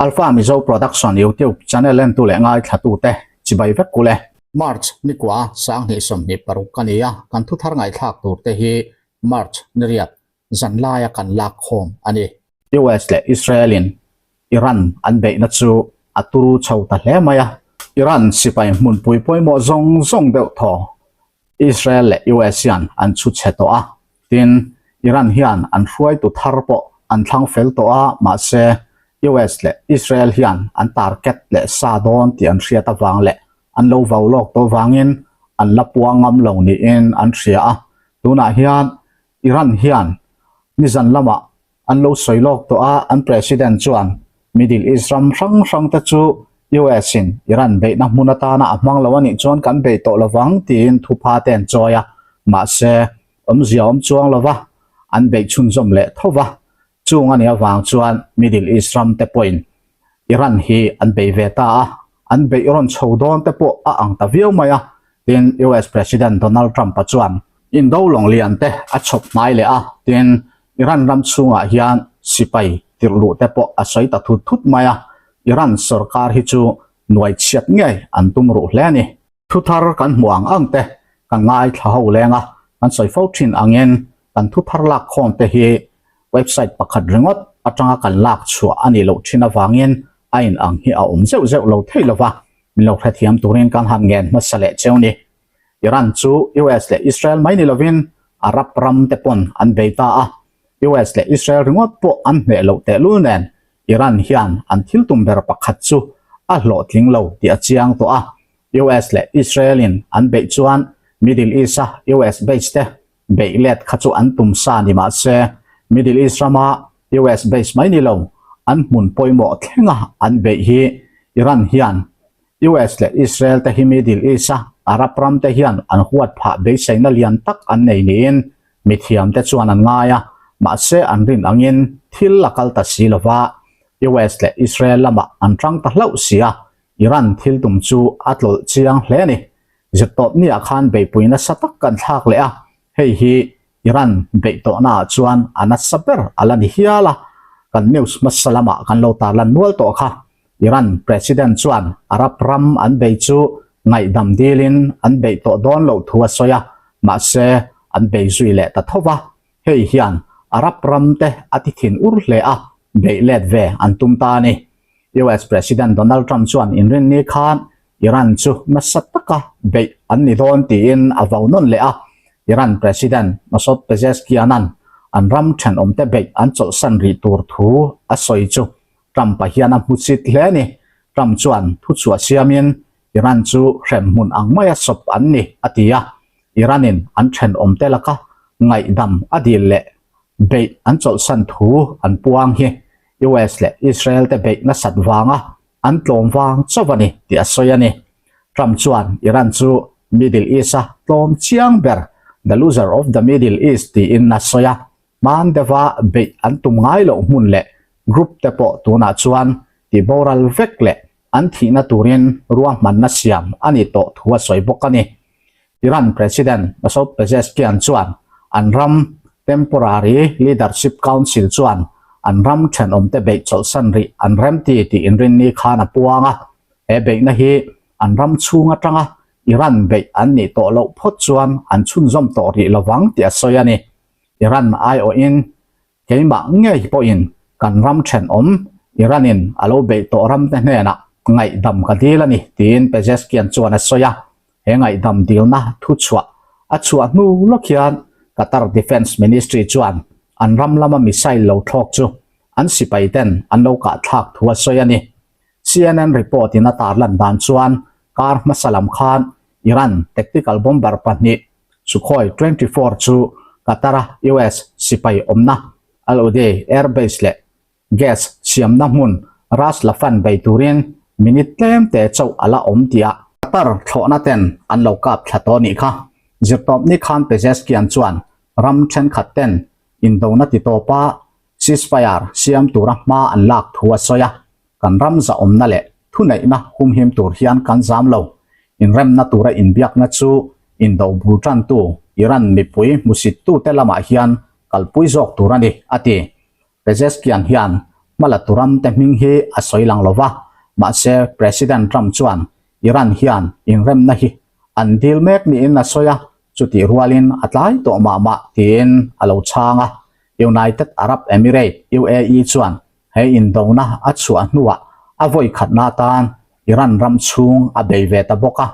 Alpha Mizo Production YouTube channel entu leh ngaithlatute chibai vek kul e. March nikua 2026 a ni a, kan thuthar ngaihthlak turte hi March niriat zanlaia kan lak khawm a ni. US leh Israel in Iran an beihna chu a turu chho ta hle mai a, Iran sipai hmunpui pawimawh zawng zawng deuh thaw Israel leh US hian an chhu chhe tawh a, tin Iran hian an hruaitu thar pawh an thlang fel tawh a, mahse US leh Israel hian an target leh sa dawn tih an hriat avang leh an lo vau lawk tawh vangin an la puang ngam lo niin an hria a, tunah hian Iran hian nizan lamah an lo sawi lawk tawh a, an President chuan Middle East ram hrang hrang te chu US in Iran beihna hmun atana a hmang lo a nih chuan kan bei tawh lovang tiin thupha te an chawi a, mahse awmzia awm chuang lova an beih chhunzawm leh tho va, chung a nih avang chuan Middle East ram te pawhin Iran hi an bei ve ta a, an beih rawn chho dawn te pawh a ang ta viau mai a, tin US President Donald Trump-a chuan indo lawng lian te a chhawp hnai leh a, tin Iran ram chhungah hian sipai tirh luh te pawh a sawi ta thut thut mai a, Iran sorkar hi chu nuai chhiat ngei an tum ruh hle a ni. Thuthar kan hmuh ang ang te kan ngaithla ho leng a, kan sawi fo thin angin kan thuthar lak khawm te hi website pakhat ringawt atanga kan lak chhuah a nih loh thin avangin a in ang hi a awm zeuh zeuh lo thei lova, min lo hrethiam turin kan han ngen hmasa leh cheu ni. Iran chu US leh Israel mai ni lovin Arab ram te pawn an bei ta a, US leh Israel ringawt pawh an hneh loh tehlul nen Iran hian an thil tum ber pakhat chu a hlawhtling lo tih a chiang tawh a, US leh Israel in an beih chuan Middle East a US base te beih let kha chu an tum sa ni mah se Middle East rama US base mai ni lo an hmun pawimawh thlenga an beih hi Iran hian US leh Israel te hi Middle East a Arab ram te hian an huat phah beiseina lian tak an nei niin mithiam te chuan an ngai a, mahse an rin angin thil a kal ta si lova US leh Israel lamah an tang ta hlauh si a, Iran thil tum chu a tlawlh chiang hle a ni. Zirtawp niah khan beihpui nasa tak kan thlak leh a, hei hi Iran beih tawhna ah chuan a nasa ber a la ni hial a, kan news hmasa lamah kan lo tarlan nual tawh kha. Iran President chuan Arab ram an bei chu ngaihdam dilin an beih tawh dawn loh thu a sawi a, mahse an bei zui leh ta tho va, hei hian Arab ram te a ti thin ur hle a, beih let ve an tum ta a ni. US President Donald Trump chuan inrinni khan Iran chu nasa taka beih an ni dawn tiin a vau nawn leh a, Iran President Masoud Pezeshkian-a'n an ram thenawmte beih an chawlhsan rih tur thu a sawi chu Trump-a hian a hmu chit hle a ni. Trump chuan thuchhuah siamin Iran chu hremhmun ang maia sawp an ni a ti a, Iran-in an thenawmte laka ngaihdam a dil leh beih an chawlhsan thu an puang hi US leh Israel te beih nasat vanga an tlawm vang chauh a ni tih a sawi a ni. Trump chuan Iran chu Middle East-a tlawm chiang ber, the loser of the Middle East tiin a sawi a, hman deuha beih an tum ngai loh hmun leh group te pawh tunah chuan tihboral vek leh an thihna turin ruahmanna siam a ni tawh thu a sawi bawk a ni. Iran President Masoud Pezeshkian chuan an ram Temporary Leadership Council chuan an ram thenawmte beih chawlhsan rih an remti tih inrinni khan a puang a. He beihna hi an ram chhung atanga Iran beih an nih tawh loh phawt chuan an chhunzawm tawh rih lovang tih a sawi a ni. Iran aiawhin Keimah ngei pawhin kan ram thenawm Iran-in a lo beih tawh ramte hnenah ngaihdam ka dil a ni, tiin Pezeshkian chuan a sawi a. He ngaihdam dilna thuchhuah a chhuah hnu lawk hian Qatar Defence Ministry chuan an ram lama missile lo thlawk chu an sipaiten an lo kahthlak thu a sawi a ni. CNN report-in a tarlan dan chuan kar hmasa lam khan Iran tactical bomber pahnih Sukhoi 24 chu Qatar-a US sipai awmna Al Udeid Air Base leh gas siamna hmun Ras Laffan bei turin minute tlem te chauh a la awm tih a Qatar thlawhna ten an lo kap thla tawh nih kha. Zirtawpni khan Pezeshkian chuan ram thenkhat ten indona ti tawpa ceasefire siam tura hma an lak thu a sawi a. Kan ram zahawmna leh thuneihna humhim tur hian kan zam lo. Inremna tura inbiakna chu indo bul tantu Iran mipui hmusittute lamah hian kalpui zawk tur a ni, a ti. Pezeshkian hian Hmalatu ramte hming hi a sawi lang lo va, mahse President Trump chuan Iran hian inremna hi an dil mek niin a sawi a, chutih rualin a tlai tawh mah mah tiin a lo chhang a. United Arab Emirate, UAE, chuan he indona a chhuah hnuah a vawi khatna atan Iran ram chhung a bei ve ta bawk a.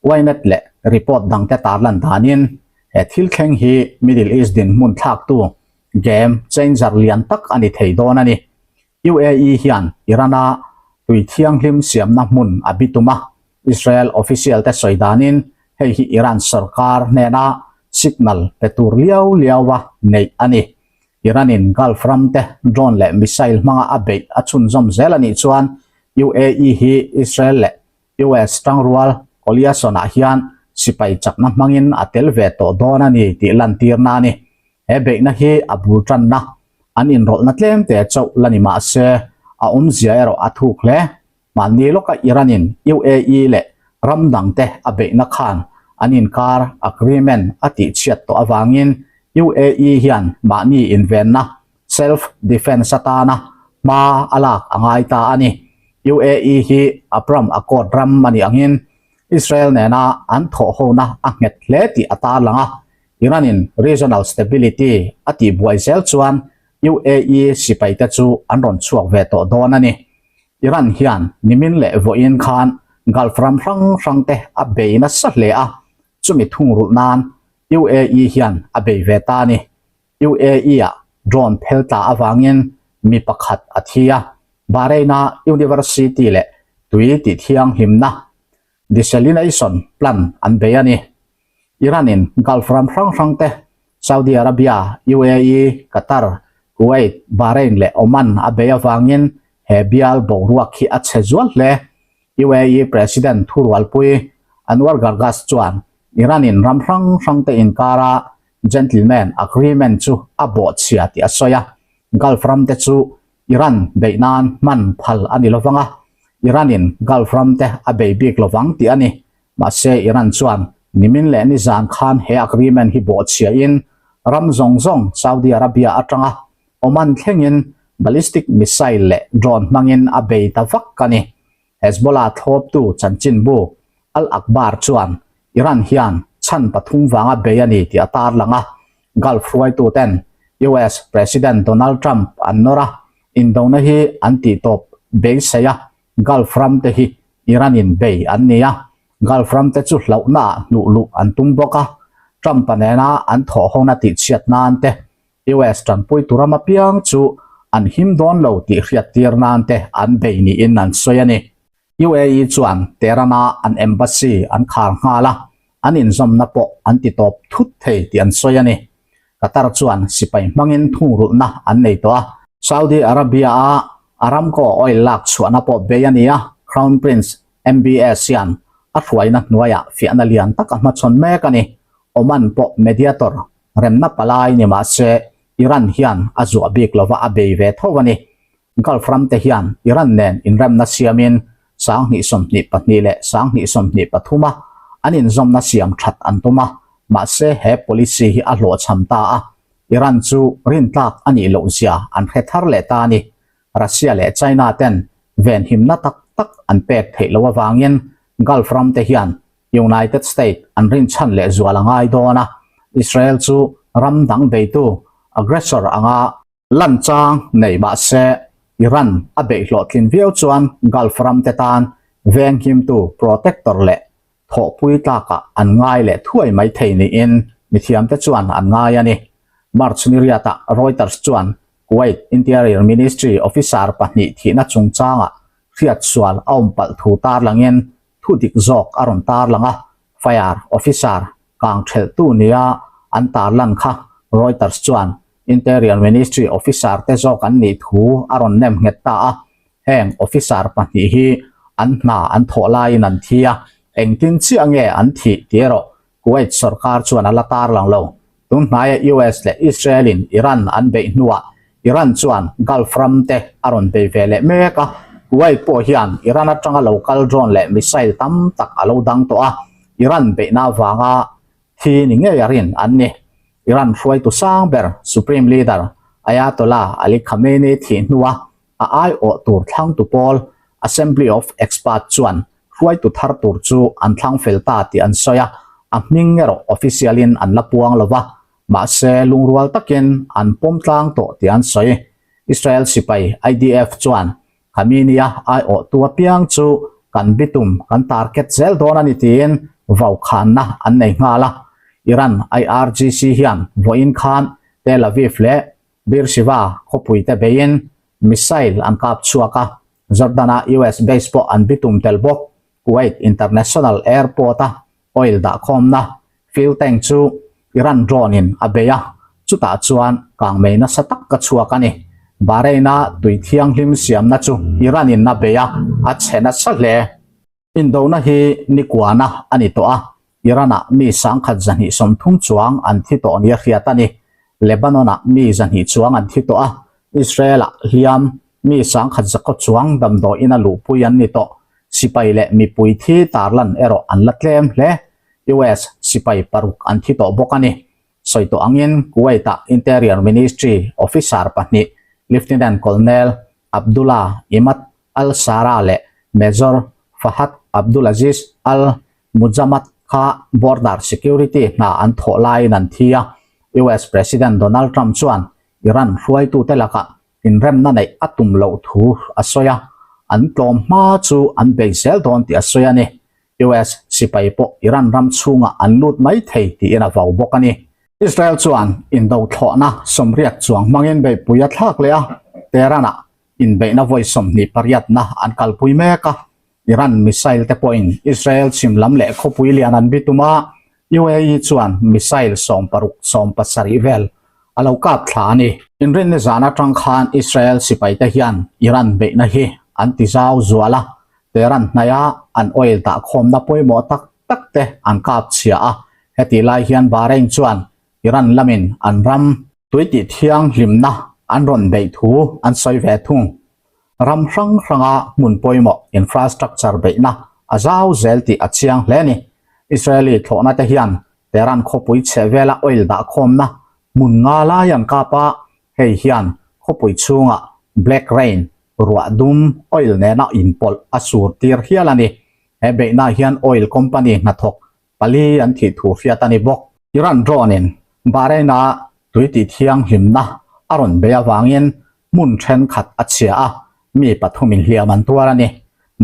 Ynet leh report dangte tarlan danin he thil thleng hi Middle East dinhmun thlaktu game changer lian tak a ni thei dawn a ni. UAE hian Iran-a tui thianghlim siamna hmun a bitum a, Israel official te sawi danin hei hi Iran sorkar hnena signal pe tur liau liaua neih a ni. Iran-in Gulf ramte drone leh missile hmanga a beih a chhunzawm zel a nih chuan UAE hi Israel leh US tangrual coalition-ah hian sipai chakna hmangin a tel ve tawh dawn a ni tih lantirna a ni. He beihna hi a bul tanna, an inrawlhna tlemte chauh la ni mah se, a awmzia erawh a thuk hle. Mahni lawka Iran-in UAE leh ram dangte a beihna khan an inkar agreement a tihchhiat tawh avangin UAE hian mahni invenna self-defense atana hma a lak a ngai ta a ni. UAE hi Abraham Accord ram a nih angin Israel nena an thawhhona a nghet hle tih a tarlang a, Iran-in regional stability a tihbuai zel chuan UAE sipaite chu an rawn chhuak ve tawh dawn a ni. Iran hian nimin leh vawiin khan Gulf ram hrang hrangte a bei nasa hle a, chumi thungrulh nan UAE hian a bei ve ta a ni. UAE-ah drone phel tla avangin mi pakhat a thi a, Bahrain-a university leh tui tih thianghlimna, desalination plant, an bei a ni. Iran-in Gulf ram hrang hrangte, Saudi Arabia, UAE, Qatar, Kuwait, Bahrain leh Oman a bei avangin he bial boruak hi a chhe zual hle. UAE President thurualpui Anwar Gargash chuan Iran-in ram hrang hrangte inkara Gentleman Agreement chu a bawhchhia tih a sawi a, Gulf ramte chu Iran beih nan hman phal a ni lovang a, Iran-in Gulf ramte a bei bik lovang tih a ni. Mahse, Iran chuan nimin leh nizan khan he agreement hi bawhchhiain ram zawng zawng Saudi Arabia atanga Oman thlengin ballistic missile leh drone hmangin a bei ta vak a ni. Hezbollah thlawptu chanchinbu Al-Akhbar chuan Iran hian chhan pathum vanga bei a ni tih a tarlang a, Gulf hruaituten US President Donald Trump an nawr a, indona hi an tihtawp beisei a, Gulf ramte hi Iran-in bei an ni a, Gulf ramte chu hlauhnaah hnuh luh an tum bawk a, Trump-a nena an thawhhona tihchhiat nan te US tanpuitu ram apiang chu an him dawn lo tih hriattir nan te an bei niin an sawi a ni. UAE chuan Tehran-a an embassy an khar nghal a, an inzawmna pawh an ti tawp thut thei tih an sawi a ni. Qatar chuan sipai hmangin thungrulhna an nei tawh a. Saudi Arabia-a Aramco oil lak chhuahna pawh bei a ni a, Crown Prince MBS hian a hruaina hnuaiah fiahna lian tak a hmachhawn mek a ni. Oman pawh mediator Remna palai ni mah se Iran hian a zuah bik lova a bei ve tho a ni. Gulf ramte hian Iran nen inremna siamin 2022 leh 2023 a an inzawmna siam that an tum a, mahse he policy hi a hlawhchham ta a, Iran chu rintlak a nih loh zia an hre thar leh ta a ni. Russia leh China ten venhimna tak tak an pek theih loh avangin Gulf ramte hian United State an rinchhan leh zual a ngai dawn a, Israel chu ram dang beitu, aggressor, anga lan chang nei mah se Iran a beih hlawhtlin viau chuan Gulf ramte tan venghimtu, protector, leh thawhpui tlakah an ngai leh thuai mai thei niin mithiamte chuan an ngai a ni. March ni riatah Reuters chuan Kuwait Interior Ministry officer pahnih thihna chungchangah hriatsual a awm palh thu tarlangin Thu dik zawk a rawn tarlang a, Fire Officer kang thelhtu nia an tarlan kha Reuters chuan Interior Ministry officer te zawk an nih thu a rawn nem nghet ta a, heng officer pahnih hi an hna an thawh laiin an thi a, engtin chiah nge an thih tih erawh Kuwait sorkar chuan a la tarlang lo. Tun hnaia US leh Israel-in Iran an beih hnuah Iran chuan Gulf ram te a rawn bei ve leh mek a. Kuwait pawh hian Iran atanga lo kal drone leh missile tam tak a lo dang tawh a, Iran beihna avanga thi ni ngei a rin an ni. Iran hruaitu sang ber Supreme Leader Ayatollah Ali Khamenei thih hnua a a aiawh tur thlangtu pawl Assembly of Experts chuan hruaitu thar tur chu an thlang fel ta tih an sawi a, a hming erawh official in an la puang lo va, mahse lungrual takin an pawm tlang tawh tih an sawi. Israel sipai IDF chuan Khamenei-a aiawhtu apiang chu kan bitum kan target zel dawn a ni tiin vaukhanna an nei nghal a. Iran IRGC hian vawiin khan Tel Aviv leh Beersheba khawpuite beiin missile an kap chhuak a, Jordan-a US base pawh an bitum tel bawk. Kuwait International Airport-a oil dahkhawmna fuel tank chu Iran drone-in a bei a, chutah chuan kangmei nasa tak ka chhuak a ni. Bahrain-a tui thianghlim siamna chu Iran-in a bei a, a chhe nasa hle. Indona hi nikuana a ni tawh a, Iran-ah mi sangkhat 230 chuang an thi tawh nia hriat a ni. Lebanon-ah mi 200 chuang an thi tawh a, Israel-ah hliam mi sangkhat zakaw chuang damdawiin a luhpui an ni tawh. Sipai leh mipui thi tarlan erawh an la tlem hle. US sipai paruk an thi tawh bawk a ni. Sawi tawh angin Kuwait-ah Interior Ministry officer pahnih Lieutenant Colonel Abdullah Imad Al-Sara leh Major Fahad Abdulaziz Al-Mujammad kha border security hna an thawh laiin an thi a. US President Donald Trump chuan Iran hruaitute lakah inremna neih a tum loh thu a sawi a, an tlawm hma chu an bei zel dawn tih a sawi a ni. US sipai pawh Iran ram chhungah an lut mai thei tiin a vau bawk a ni. Israel chuan indo thlawhna sawmriat chuang hmangin beihpui a thlak leh a, Tehran-ah inbeihna vawi 28 na an kalpui mek a. Iran missile te pawhin Israel chhim lam leh khawpui lian an bitum a, UAE chuan missile 60, 70 vel a lo kap thla a ni. Inrinni zan atang khan Israel sipaite hian Iran beihna hi an ti zau zual a, Tehran hnaia an oil dahkhawmna pawimawh tak tak te an kap chhia a, hetih lai hian Bahrain chuan Iran lamin an ram tui tih thianghlimna an rawn beih thu an sawi ve thung. Ram hrang hranga hmun pawimawh infrastructure beihna a zau zel tih a chiang hle a ni. Israeli thlawhna te hian Tehran khawpui chhehvela oil dahkhawmna hmun nga lai an kap a, hei hian khawpui chhungah black rain, ruah dum, oil nena inpawlh a sur tir hial a ni. He beihna hian oil company hnathawk pali an thih thu hriat a ni bawk. Iran drone-in Bahrain-a tui tih thianghlimna a rawn bei avangin hmun thenkhat a chhia a, mi pathumin hliam an tuar a ni.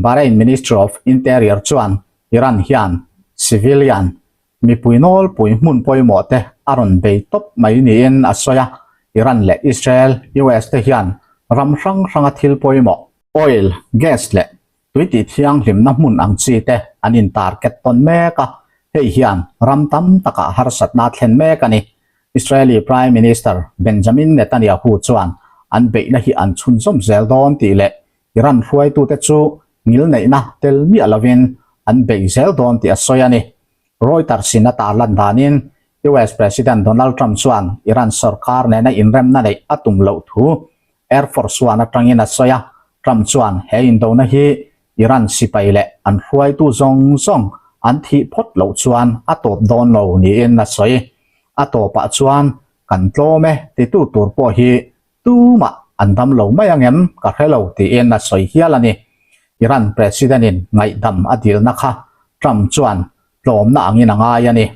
Bahrain Ministry of Interior chuan Iran hian civilian mipui nawlpui hmun pawimawh te a rawn bei tawp mai niin a sawi a, Iran leh Israel, US te hian ram hrang hranga thil pawimawh, oil, gas leh tui tih thianghlimna hmun ang chi te an in target tawn mek a, hei hian ram tam takah harsatna a thlen mek a ni. Israeli Prime Minister Benjamin Netanyahu chuan an beihna hi an chhunzawm zel dawn tih leh Iran hruaitute chu ngilneihna tel miah lovin an beih zel dawn tih a sawi a ni. Reuters in a tarlan danin US President Donald Trump chuan Iran sorkar nena inremna neih a tum loh thu Air Force One atangin a sawi a, Trump chuan he indona hi Iran sipai leh an hruaitu zawng zawng an thih phawt loh chuan a tawp dawn lo niin a sawi. A tawpah chuan kan tlawm e titu tur pawh hi Tumah an dam lo mai ang em ka hre lo tiin a sawi hial a ni. Iran President-in ngaihdam a dilna kha Trump chuan tlawmna angin a ngai a ni.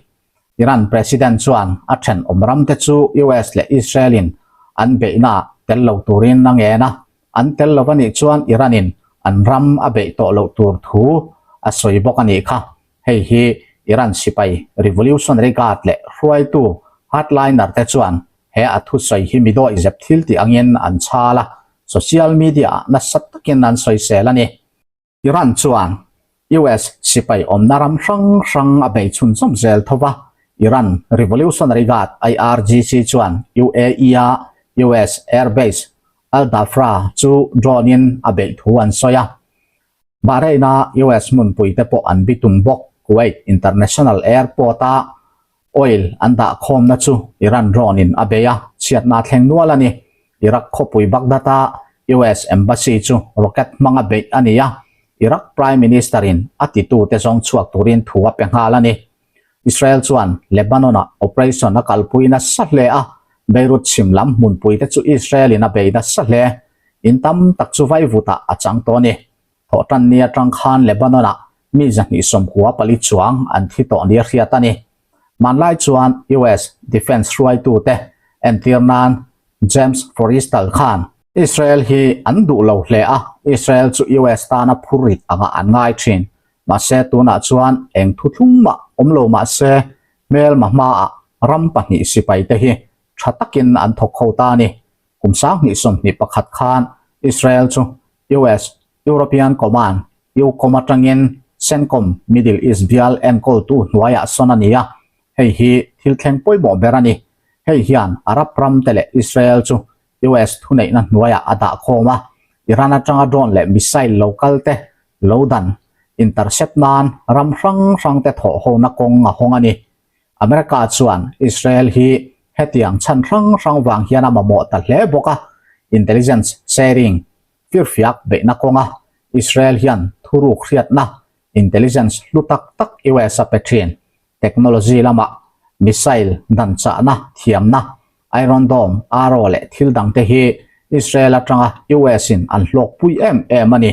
Iran President chuan a thenawm ramte chu US leh Israel-in an beihnaah tel lo turin a ngen a, an tel lo a nih chuan Iran-in an ram a beih tawh loh tur thu a sawi bawk a nih kha. Hei hi Iran sipai Revolutionary Guard leh hruaitu hardliner-te chuan He a thusawi hi mi dawih zep thil tih angin an chhal a, social media ah nasa takin an sawisel a ni. Iran chuan US sipai awmna ram hrang hrang a bei chhunzawm zel tho va, Iran Revolutionary Guard, IRGC, chuan UAE-a US air base Al Dhafra chu drone-in a beih thu an sawi a. Bahrain-a US hmunpui te pawh an bitum bawk. Kuwait International Airport-a Oil an dah khawmna chu Iran drone in a bei a, chhiatna a thleng nual a ni. Iraq khawpui Baghdad-a US Embassy chu rocket hmanga beih a ni a, Iraq Prime Minister in a titute zawng chhuak turin thu a pe nghal a ni. Israel chuan Lebanon-ah operation a kalpui nasa hle a, Beirut chhim lam hmunpui te chu Israel in a bei nasa hle. In tam tak chu vaivutah a chang tawh a ni. Thawhtanni atang khan Lebanon-ah mi 294 chuang an thi tawh nia hriat a ni. Hmanlai chuan US Defence hruaitute entir nan James Forrestal khan Israel hi an duh lo hle a, Israel chu US tana phurrit anga an ngai thin. Mahse tunah chuan eng thuthlung mah awm lo mahse hmelma hmaah ram pahnih sipaite hi tha takin an thawk ho ta a ni. Kum 2021 khan Israel chu US European Command, EUCOM, atangin CENTCOM Middle East bial enkawltu hnuaiah sawn a ni a, hei hi thil thleng pawimawh ber a ni. Hei hian Arab ram te leh Israel chu US thuneihna hnuaiah a dah khawm a, Iran atanga drone leh missile lo kal te lo dan, intercept, nan ram hrang hrang te thawh hona kawng a hawng a ni. America chuan Israel hi hetiang chhan hrang hrang vang hian a mamawh ta hle bawk a, intelligence sharing, firfiak beihna kawnga Israel hian thuruk hriatna, intelligence, hlu tak tak US a pe thin. Technology lamah missile dan chahna, thiamna, Iron Dome, Arrow leh thil dangte hi Israel atanga US in an hlawkpui em em a ni.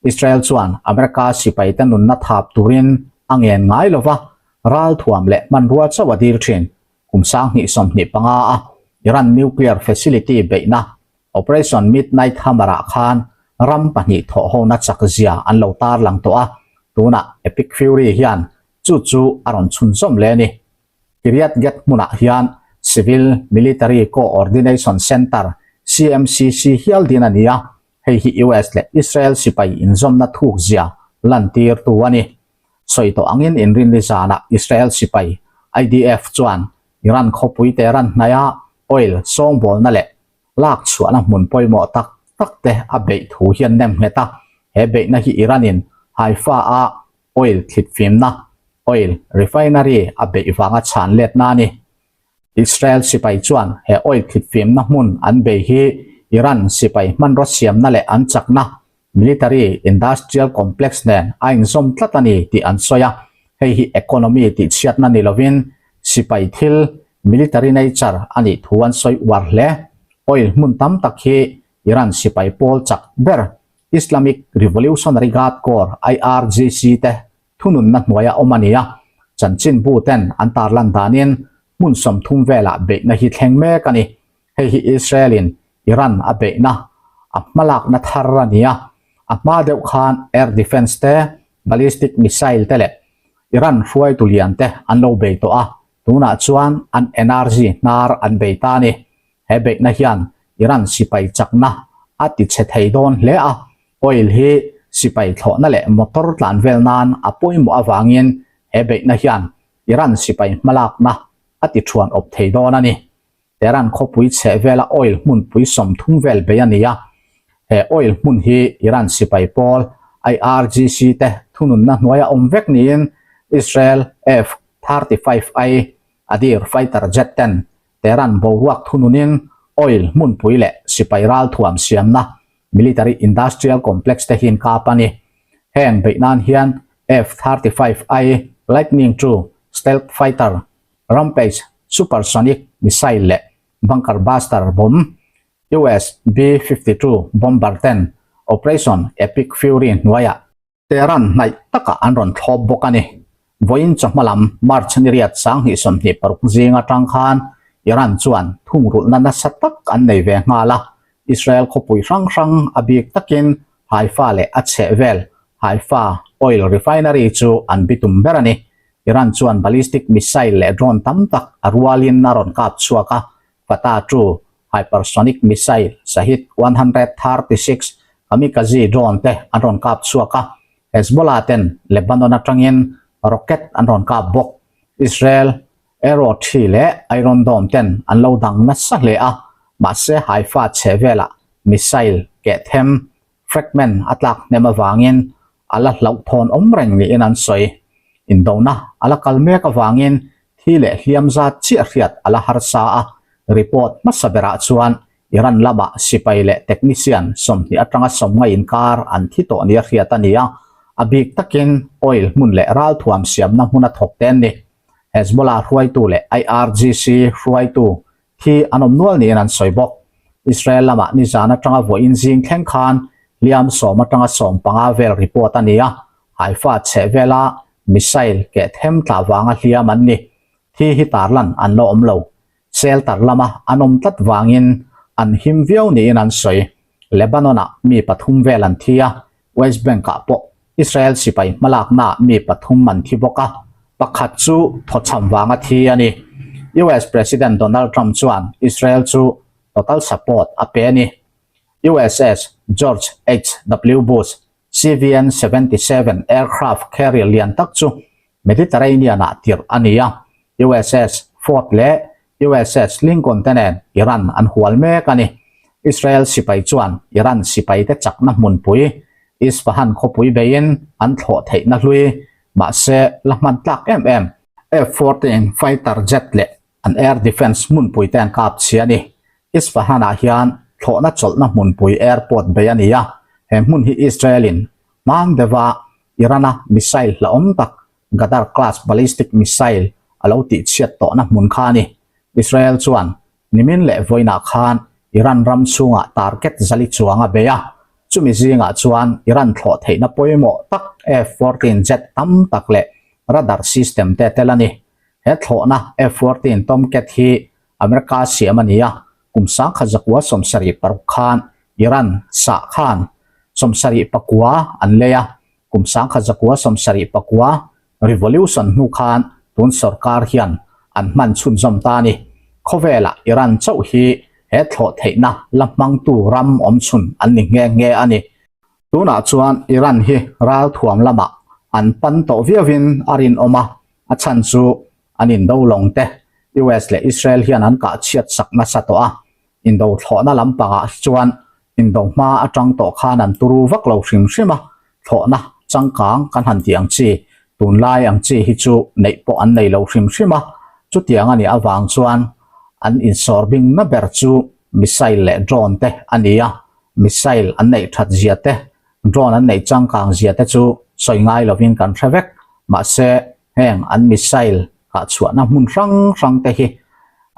Israel chuan America sipaite nunna thap turin a ngen ngai lova, ralthuam leh hmanrua chauh a dil thin. Kum 2025 a Iran nuclear facility beihna Operation Midnight Hammer-ah khan ram pahnih thawhhona chak zia an lo tarlang tawh a, tunah Epic Fury hian chu chu a rawn chhunzawm leh a ni. Kiryat Gat hmunah hian Civil Military Co-ordination Center, CMCC, hial din a ni a, hei hi US leh Israel sipai inzawmna thuk zia lantirtu a ni. Sawi tawh angin inrinni zanah Israel sipai, IDF, chuan Iran khawpui Tehran hnaia oil sawngbawlna leh lak chhuahna hmun pawimawh tak tak te a beih thu hian nem nghet a. He beihna hi Iran-in Haifa-a oil thlitfimna, oil refinery, a beih vanga chhan letna a ni. Israel sipai chuan he oil thlitfimna hmun an bei hi Iran sipai hmanraw siamna leh an chakna Military Industrial Complex nen a inzawm tlat a ni tih an sawi a, hei hi economy tihchhiatna ni lovin sipai thil, military nature, a nih thu an sawi uar hle. Oil hmun tam tak hi Iran sipai pawl chak ber Islamic Revolutionary Guard Corps, IRGC, te thununna hnuaia awm a ni a, chanchinbu ten an tarlan danin hmun 30 velah beihna hi thleng mek a ni. Hei hi Israel-in Iran a beihna a hmalakna thar a ni a, a hma deuh khan air defence te, ballistic missile te leh Iran hruaitu lian te an lo bei tawh a, tunah chuan an energy hnar an bei ta a ni. He beihna hian Iran sipai chakna a ti chhe thei dawn hle a, oil hi sipai thlawhna leh motor tlan vel nan a pawimawh avangin he beihna hian Iran sipai hmalakna a ti thuan awp thei dawn a ni. Tehran khawpui chheh vela oil hmunpui 30 vel bei a ni a, he oil hmun hi Iran sipai pawl IRGC te thununna hnuaia awm vek niin Israel F-35I Adir fighter jet ten Tehran boruak thununin oil hmunpui leh sipai ralthuam siamna military industrial complex te hi kap a ni. Heng beih nan hian F-35I Lightning II stealth fighter Rampage supersonic missile leh bunker buster bomb, US B-52 bomber ten Operation Epic Fury hnuaiah Tehran hnaih takah an rawn thlawp bawk a ni. Vawiin chawhma lam March ni riat 2026 zing atang khan Iran chuan thungrulhna nasa tak an nei ve nghal a, Israel khawpui hrang hrang a bik takin Haifa leh a chhehvel Haifa oil refinery chu an bitum ber a ni. Iran chuan ballistic missile leh drone tam tak a rualin a rawn kap chhuak a, Fatah 2 hypersonic missile, Shahid 136 kamikaze drone te an rawn kap chhuak a, Hezbollah ten Lebanon atangin rocket an rawn kap bawk. Israel Arrow 3 leh Iron Dome ten an lo dang nasa hle a, mahse Haifa chhehvelah missile keh them fragment a tlak hnem avangin a la hlauhthawn awm reng niin an sawi. Indona a la kal mek avangin thi leh hliam zat chiah hriat a la harsa a, report hmasa berah chuan Iran lamah sipai leh technician 20 atanga 50 inkar an thi tawh nia hriat a ni a, a bik takin oil hmun leh ralthuam siamna hmuna thawk te an ni. Hezbollah hruaitu leh IRGC hruaitu thi an awm nual niin an sawi bawk. Israel lamah nizan atanga vawiin zing thleng khan hliam sawm atanga 15 vel report a ni a, Haifa chhehvela missile keh them tla vanga hliam an ni. Thi hi tarlan an la awm lo. Shelter lama an awm tlat vangin an him viau niin an sawi. Lebanon-ah mi pathum vel an thi a, West Bank-ah pawh Israel sipai hmalaknaah mi pathum an thi bawk a, pakhat chu thawchham vanga thi a ni. US President Donald Trump chuan Israel chu total support a pe a ni. USS George HW Bush CVN 77 aircraft carrier lian tak chu Mediterranean-ah tirh a ni a, USS Ford leh USS Lincoln te nen Iran an hual mek a ni. Israel sipai chuan Iran sipaite chakna hmunpui Isfahan khawpui beiin an thlawh theihna hlui, mahse la hman tlak em em. F-14 fighter jet leh an air defence hmunpui te an kap chhia a ni. Isfahan-ah hian thlawhna chawlhna hmunpui airport bei a ni a, he hmun hi Israel-in hmang deuha Iran-a missile hlauhawm tak Ghadar class ballistic missile a lo tihchhiat tawhna hmun kha a ni. Israel chuan nimin leh vawiinah khan Iran ram chhungah target zali chuang a bei a, chumi zingah chuan Iran thlawh theihna pawimawh tak F-14 jet tam tak leh radar system te tel a ni. He thlawhna F-14 Tomcat hi America siam a ni a, kum 1976 khan Iran sah khan 79 an lei a, Kum 1979 revolution hnu khan tun sorkar hian an hman chhunzawm ta a ni. Khawvelah Iran chauh hi he thlawh theihna la hmangtu ram awmchhun an ni nghe nghe a ni. Tunah chuan Iran hi ralthuam lamah an pan tawh viauin a rinawm a, a chhan chu an indo lawng te US leh Israel hian an kah chhiat sak nasa tawh a, Indo thlawhna lampangah hi chuan indo hma atang tawh khan an turu vak lo hrim hrim a, thlawhna changkang kan han tih ang chi, tunlai ang chi hi chu neih pawh an nei lo hrim hrim a, chutiang a nih avang chuan an insawr bingna ber chu missile leh drone te a ni a, missile an neih that zia te, drone an neih changkang zia te chu sawi ngai lovin kan hre vek, mahse heng an missile kah chhuahna hmun hrang hrang te hi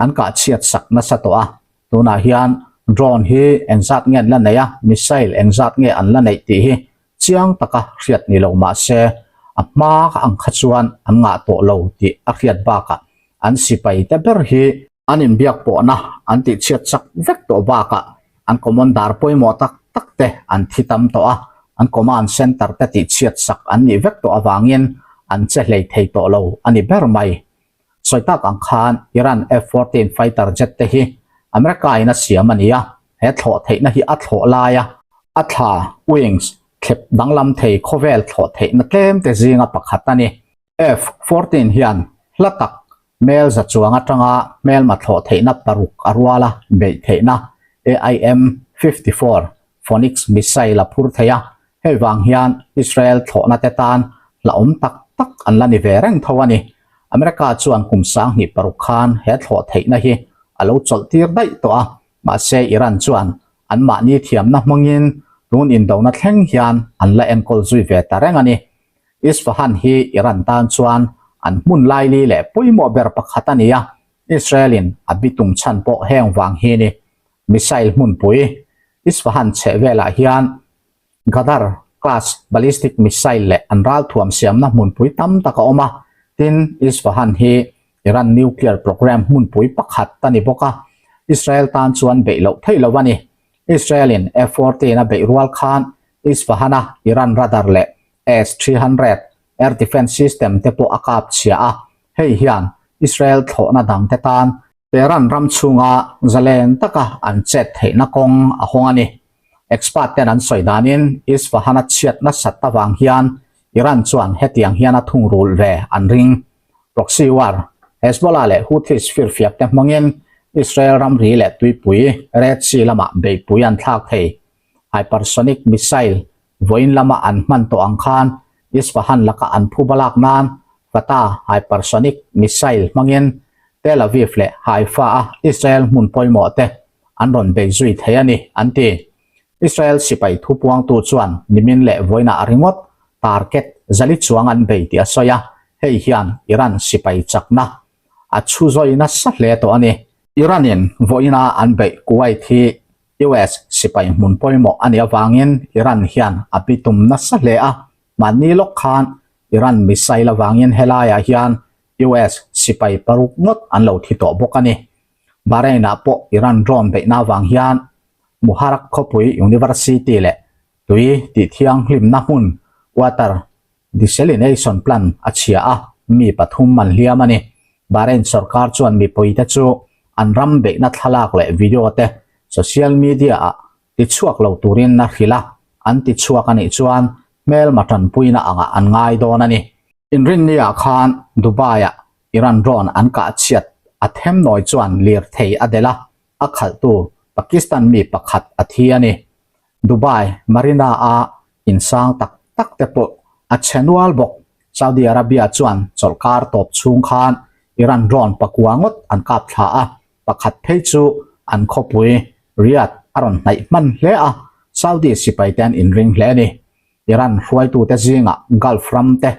an kah chhiat sak nasa tawh a, tunah hian drone hi engzat nge an la neih a, missile engzat nge an la neih tih hi chiang taka hriat ni lo mahse a hma ang kha chuan an ngah tawh lo tih a hriat bakah an sipai te ber hi An inbiak pawhna an tihchhiat chak vek tawh bakah an commander pawimawh tak tak te an thi tam tawh a, an command centre te tihchhiat sak an nih vek tawh avangin an che hlei thei tawh lo a ni ber mai. Sawi tak ang khan Iran F-14 fighter jet te hi America in a siam a ni a, he thlawh theihna hi a thlawh laia a thla, wings, thlep danglam thei khawvel thlawh theihna tlem te zinga pakhat a ni. F-14 hian hla tak Hmel za chuang atanga hmelma thlawh theihna paruk a ruala beih theihna AIM 54 Phoenix missile a phur thei a, hei vang hian Israel thlawhna te tan hlauhawm tak tak an la ni ve reng tho a ni. America chuan kum 2006 khan he thlawh theihna hi a lo chawlh tir daih tawh a, mahse Iran chuan anmahni thiamna hmangin tun indona thleng hian an la enkawl zui ve ta reng a ni. Isfahan hi Iran tan chuan an hmun laili leh pawimawh ber pakhat a ni a, Israel-in a bitum chhan pawh heng vang hi ni. Missile hmunpui Isfahan chheh velah hian Ghadar class ballistic missile leh an ralthuam siamna hmunpui tam tak a awm a, tin, Isfahan hi Iran nuclear program hmunpui pakhat a ni bawk a, Israel tan chuan beih loh theih loh a ni. Israel-in F-14 a beih rual khan Isfahan-a Iran radar leh S-300 air defence system te pawh a kap chhia a, hei hian Israel thlawhna dangte tan Tehran ram chhunga zalen taka an chet theihna kawng a hawng a ni. Expert ten an sawi danin Isfahan a chhiat nasat avang hian Iran chuan hetiang hian a thungrul ve an ring. Proxy war, Hezbollah leh Houthis firfiak te hmangin Israel ramri leh tuipui Red Sea lamah beihpui an thlak thei. Hypersonic missile vawiin lama an hman tawh ang khan Isfahan laka an phu balak nan Fatah hypersonic missile hmangin Tel Aviv leh Haifa-a Israel hmun pawimawh te an rawn bei zui thei a ni, an ti. Israel sipai thupuangtu chuan nimin leh vawiinah ringawt target zali chuang an bei tih a sawi a, hei hian Iran sipai chakna a chhu zawi nasa hle tawh a ni. Iran-in vawiina an beih Kuwait hi. US sipai hmun pawimawh a nih avangin Iran hian a bitum nasa hle a, mahni lawk khan Iran missile avangin helaiah hian US sipai paruk ngawt an lo thi tawh bawk a ni. Bahrain-ah pawh Iran drone beihna avang hian Muharraq khawpui University leh tui tihthianghlimna hmun water desalination plant a chhia a, mi pathum an hliam a ni. Bahrain sorkar chuan mipuite chu an ram beihna thlalak leh video te social media-ah tichhuak lo turin a hrilh a, an tichhuak a nih chuan hmelma tanpuina angah an ngai dawn a ni. Inrinniah khan Dubai-ah Iran drone an kah chhiat a themnawi chuan lirthei a delh a, a khalhtu Pakistan mi pakhat a thi a ni. Dubai Marina-a insang tak tak te pawh a chhe nual bawk. Saudi Arabia chuan chawlhkar tawp chhung khan Iran drone pakua ngawt an kap thla a, pakhat phei chu an khawpui Riyadh a rawn hnaih hman hle a, Saudi sipai te an inring hle a ni. Iran hruaitute zingah Gulf ram te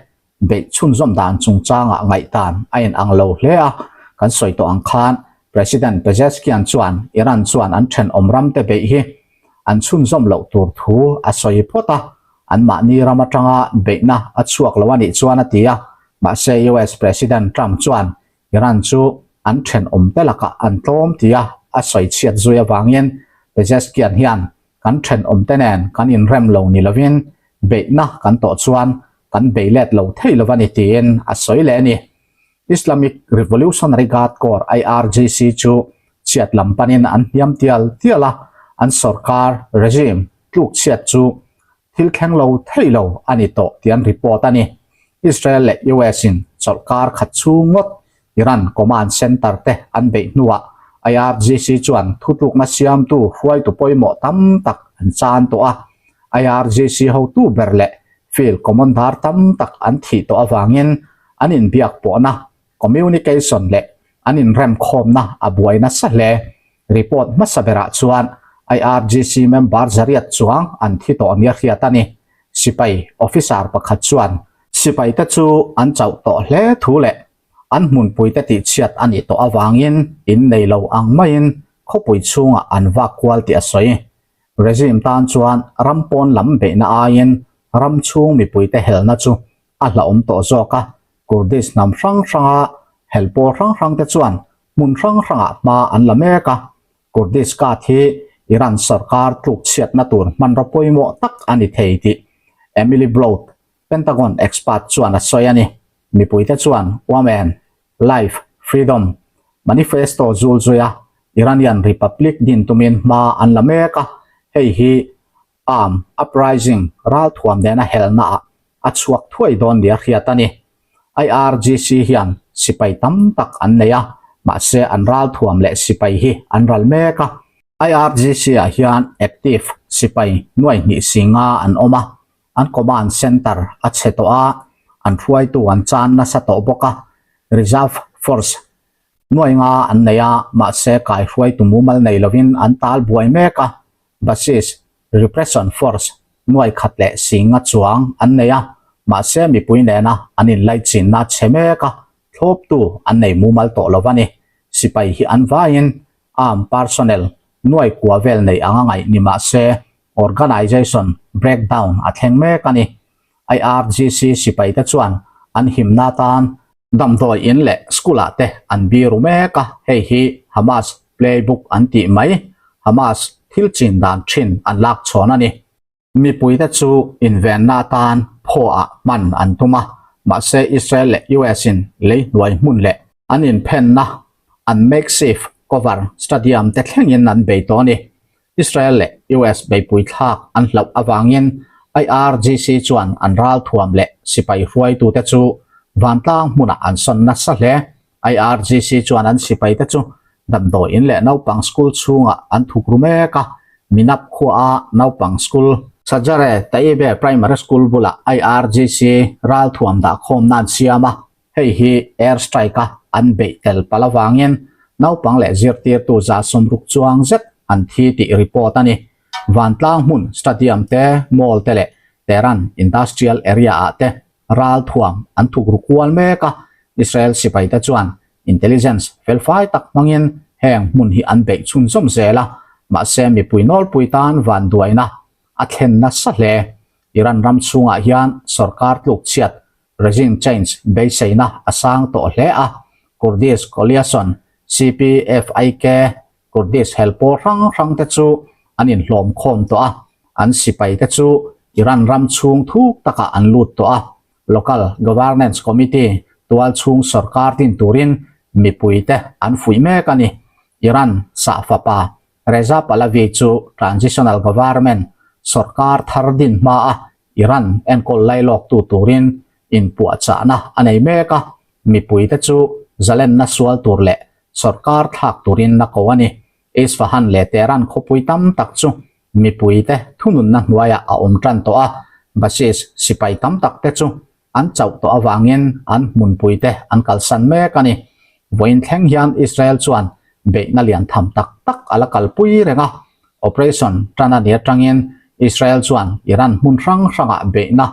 beih chhunzawm dan chungchangah ngaihdan a inang lo hle a, kan sawi tawh ang khan President Pezeshkian chuan Iran chuan an thenawm ramte beih hi an chhunzawm loh tur thu a sawi phawt a, anmahni ram atanga beihna a chhuak lo a nih chuan a ti a, mahse US President Trump chuan Iran chu an thenawmte lakah an tlawm tia a sawi chhiat zui avangin Pezeshkian hian kan thenawmte nen kan inrem lo ni lovin beihna kan tawh chuan kan bei let lo thei lo a ni tiin a sawi leh a ni. Islamic Revolutionary Guard Corps, IRGC, chu chhiat lam panin an hniam tial tial a, an sorkar, regime, tluk chhiat chu thil thleng lo thei lo a ni tawh tih an report a ni. Israel leh US in chawlhkar khat chhung ngawt Iran command center te an beih hnuah IRGC chuan thutlukna siamtu hruaitu pawimawh tam tak an chan tawh a, IRGC hotu ber leh field commander tam tak an thih tawh avangin an inbiak pawhna, communication, leh an inremkhawmna a buai nasa hle. Report hmasa berah chuan IRGC member zariat chuang an thi tawh nia hriat a ni. Sipai officer pakhat chuan sipaite chu an chauh tawh hle thu leh an hmunpuite tihchhiat a nih tawh avangin in nei lo ang maiin khawpui chhungah an vak kual tih a sawi. Regime tan chuan ram pawn lam beihna aiin ram chhung mipuite helna chu a hlauhawm tawh zawk a, Kurdish hnam hrang hranga hel pawl hrang hrangte chuan hmun hrang hrangah hma an la mek a, Kurdish card hi Iran sorkar tlukchhiatna tur hmanraw pawimawh tak a ni thei tih Emily Blout, Pentagon expert chuan a sawi a ni. Mipuite chuan Women, Life, Freedom Manifesto zul zuia Iranian Republic din tumin hma an la mek a, hei hi Arm Uprising ralthuam nena helnaah a chhuak thuai dawn nia hriat a ni. IRGC hian sipai tam tak an nei a, mahse an ralthuam leh sipai hi an ral mek a. IRGC-ah hian active sipai nuai hnih si nga an awm a, an command center a chhe tawh a, an hruaitu an chan nasa tawh bawk a, reserve force nuai nga an nei a, mahse kaihruaitu mumal nei lovin an tal buai mek a. Basis, Repression Force, nuai khat leh singa chuang an nei a, mahse mipui nena an inlaichinna chhe mek a, thlawptu an nei mumal tawh lo a ni. Sipai hi an vaiin armed personnel nuai kua vel nei anga ngaih ni mahse organization breakdown a thleng mek a ni. IRGC sipaite chuan an himna tan Damdawi in leh school ah te an biru mek a, hei hi Hamas playbook an tih mai, Hamas thil chin dan thin an lak chhawn a ni. Mipuite chu invenna atan phaw ah hman an tum a, mahse Israel leh US in lei hnuai hmun leh an inphenna an makeshift cover stadium te thlengin an bei tawh a ni. Israel leh US beipui thlak an hlauh avangin IRGC chuan an ralthuam leh sipai hruaitute chu vantlang hmunah an sawn nasa hle. IRGC chuan an sipaite chu damdawi in leh naupang school chhungah an thuk ru mek a, Minab khuaa naupang school, Sajare Taibeh Primary School bulah IRGC ralthuam dahkhawmna an siam a, Hei hi air strike a an beih tel palh avangin naupang leh zirtirtu za sawmruk chuang zet an thi tih report a ni. Vantlang hmun stadium te, mall te leh Tehran industrial area ah te ralthuam an thuk ru kual mek a, Israel sipaite chuan intelligence felfai tak hmangin heng hmun hi an beih chhunzawm zel a. Mahse mipui nawlpui tan vanduaina a thlen nasa hle. Iran ram chhungah hian sorkar tluk chhiat, regime change, beiseina a sang tawh hle a, Kurdish coalition, CPFIK, Kurdish hel pawl hrang hrang te chu an inhlawm khawm tawh a, an sipai te chu Iran ram chhung thuk takah an lut tawh a, Local Governance Committee tual chhung sorkar din turin mipui te an fuih mek a ni. Iran sah fapa Reza Pahlavi chu Transitional Government sorkar thar din hma a Iran enkawl lailawktu turin inpuahchahna a nei mek a, mipui te chu zalenna sual tur leh sorkar thlak turin a ko a ni. Isfahan leh Tehran khawpui tam tak chu mipuite thununna hnuaiah a awm tan tawh a, Basij sipai tam tak te chu an chauh tawh avangin an hmunpuite an kalsan mek a ni. Vawiin thleng hian Israel chuan beihna lian tham tak tak a la kalpui reng a, operation tan a ni atangin Israel chuan Iran hmun hrang hrangah beihna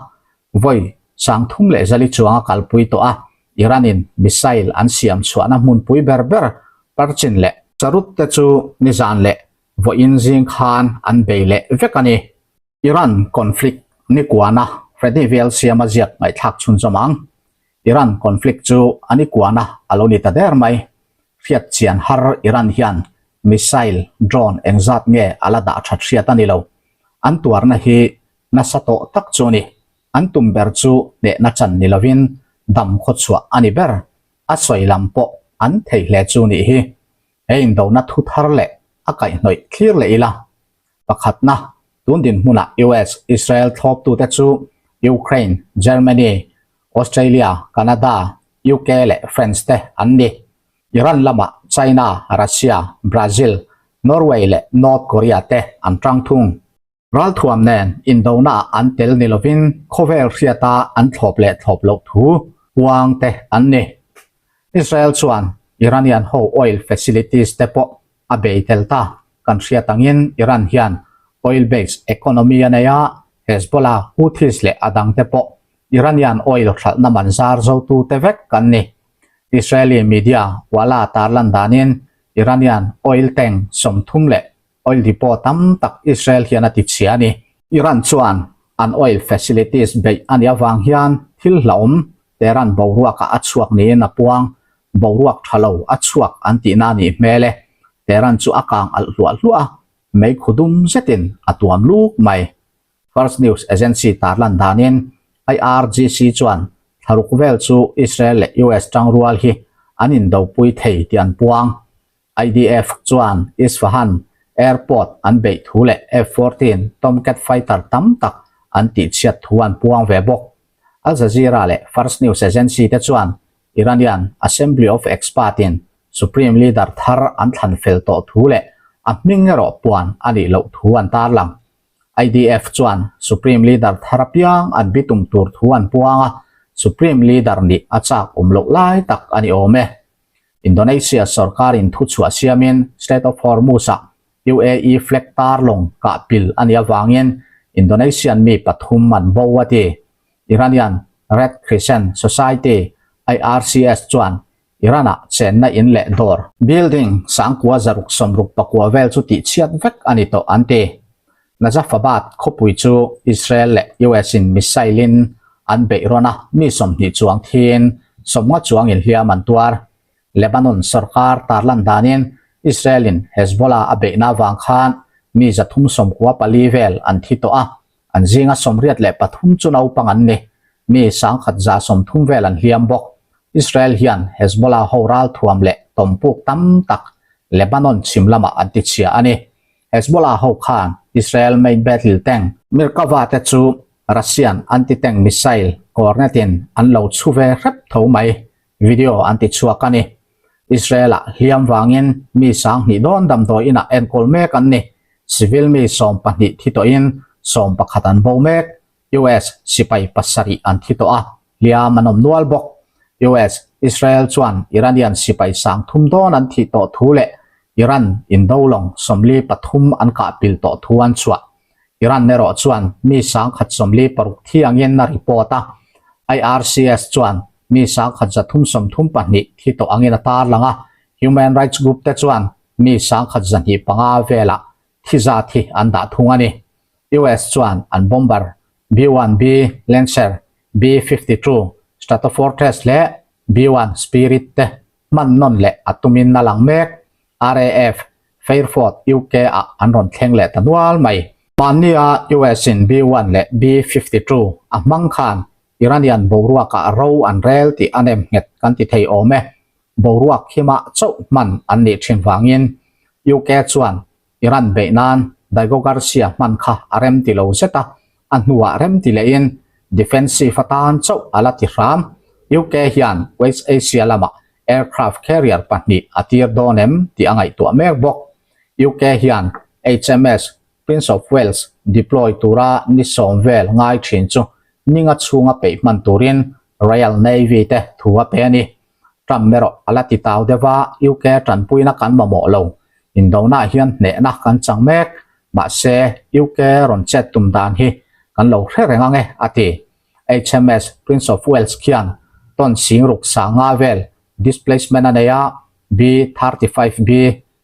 vawi 34 chuang a kalpui tawh a, Iran-in missile an siam chhuahna hmunpui ber ber Parchin leh Charut te chu nizan leh vawiin zing khan an bei leh vek a ni. Iran conflict ni kuana Freddy Vel siama ziak ngaihthlak chhunzawm ang. Iran conflict chu a ni kuana a lo ni ta der mai. Hriat chian har Iran hian missile, drone engzat nge a la dah that hriat a ni lo. An tuarna hi nasa tawh tak chu a ni. An tum ber chu hnehna chan ni lovin dam khawchhuah a ni ber. A sawi lam pawh an thei hle chu nih hi. He indona thu thar leh a kaihhnawih thlir leh ila. Pakhatna, tun dinhmunah US, Israel thlawptute chu Ukraine, Germany, Australia, Canada, UK leh France te an ni. Iran lamah China, Russia, Brazil, Norway leh North Korea te an tang thung. Ralthuam nen indonaah an tel ni lovin khawvel hriata an thlawp leh thlawp loh thu puang te an ni. Israel chuan Iranian ho oil facilities te pawh a bei tel ta. Kan hriat angin Iran hian oil based economy a nei a, Hezbollah, Houthis leh a dang te pawh Iranian oil hralhna man zar zotu te vek kan ni. Israeli media Walla tarlan danin Iranian oil tank 30 leh Oil depot tam tak Israel hian a ti chhia a ni. Iran chuan an oil facilities beih a nih avang hian thil hlauhawm Tehran boruakah a chhuak niin a puang. Boruak tha lo a chhuak an tihna a nih hmel e. Tehran chu a kang alh hluah hluah a, meikhu dum zetin a tuam luk mai. First News Agency tarlan danin IRGC chuan thlaruk vel chu Israel leh US tangrual hi an indopui thei tih an puang. IDF chuan Isfahan Airport an beih thu leh F-14 Tomcat fighter tam tak an tihchhiat thu an puang ve bawk. Al Jazeera leh Fars News Agency te chuan Iranian Assembly of Expert-in Supreme Leader thar an thlan fel tawh thu leh a hming erawh puan a nih loh thu an tarlang. IDF chuan Supreme Leader thar apiang an bitum tur thu an puang a, Supreme Leader nih a chak awm loh lai tak a ni awm e. Indonesia sorkarin thuchhuah siamin Strait of Hormuz-ah UAE flag tar lawng kah pil a nih avangin Indonesian mi pathum an bo a ti. Iranian Red Crescent Society, IRCS, chuan Iran-ah chenna in leh dawr, building, 1669 vel chu tihchhiat vek a ni tawh an ti. Najafabad khawpui chu Israel leh US-in missile-in an beih rawn a, mi 20 chuang thiin 50 chuangin hliam an tuar. Lebanon sorkar tarlan danin Israel-in Hezbollah a beihna avang khan mi 394 vel an thi tawh a, an zinga 83 chu naupang an ni. Mi 1130 vel an hliam bawk. Israel hian Hezbollah ho ralthuam leh tawmpuk tam tak Lebanon chhim lamah an tichhia a ni. Hezbollah ho khan Israel main battle tank Merkava te chu Russian anti-tank missile Kornet in an lo chhu ve hrep tho mai, video an ti chhuak a ni. Israel ah hliam vangin mi 2000 dawn damdawi inah enkawl mek an ni. Civil mi 12 thi tawhin 11 an bo mek. US sipai pasarih an thi tawh a, hliam an awm nual bawk. US, Israel chuan Iranian sipai 3000 dawn an thih tawh thu leh Iran indo lawng 43 an kah pil tawh thu an chhuah. Iran erawh chuan mi 1046 thi angin a report a. IRCS chuan mi 1332 thi tawh angin a tarlang a. Human rights group te chuan mi 1205 velah. thi zat hi an dah thung a ni. US chuan an bomber B-1B Lancer, B-52 Stratofortress leh B-1 Spirit te hman nawn leh a tumin a lang mek. RAF Fairford, UK ah an rawn thleng leh ta nual mai. Mahnia US in B-1 leh B-52 a hmang khan Iranian boruakah ro an rel tih a nem nghet kan ti thei awm e. Boruak khimah chauh hman an nih thin vangin UK chuan Iran beih nan Diego Garcia hman kha a rem ti lo zet a, a hnuah rem ti lehin defensive atan chauh a la ti hram. UK hian West Asia lamah aircraft carrier pahnih a tir dawn em tih a ngaihtuah mek bawk. UK hian HMS Prince of Wales deploy tura ni sawm vel ngai thin chu ninga chhunga peih hman turin Royal Navy te thu a pe a ni. Trump erawh a la ti tau deuh a, UK tanpuina kan mamawh lo. Indona hian hnehna kan chang mek, mahse UK rawn chet tum dan hi kan lo hre reng ang e, a ti. HMS Prince of Wales khian ton sing ruk sanga vel displacement a nei a, B-35B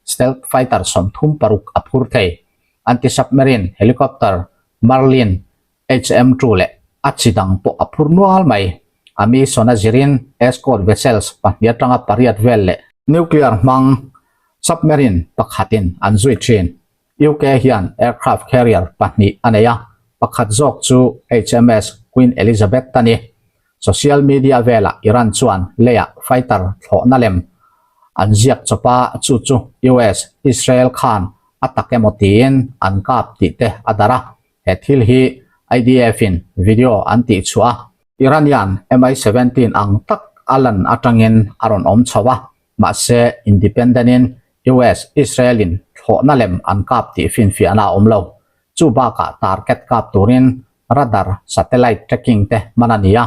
stealth fighter 36 a phur thei. Anti-submarine helicopter Merlin HM two leh a chi dang pawh a phur nual mai. A mission a zirin escort vessels pahnih atanga pariat vel leh nuclear hmang submarine pakhatin an zui thin. UK hian aircraft carrier pahnih a nei a, pakhat zawk chu HMS Queen Elizabeth a ni. Social media velah Iran chuan leiah fighter thlawhna lem an ziak chawp a, chu chu US, Israel khan a tak emaw tiin an kap tih te a darh a. He thil hi IDF in video an tih chhuah a, Iranian MI-17 ang tak a lan atangin a rawn awm chho a, mahse independent in US, Israel in thlawhna lem an kap tih finfiahna a awm lo. Chu bakah target kap turin radar, satellite tracking te hman a ni a,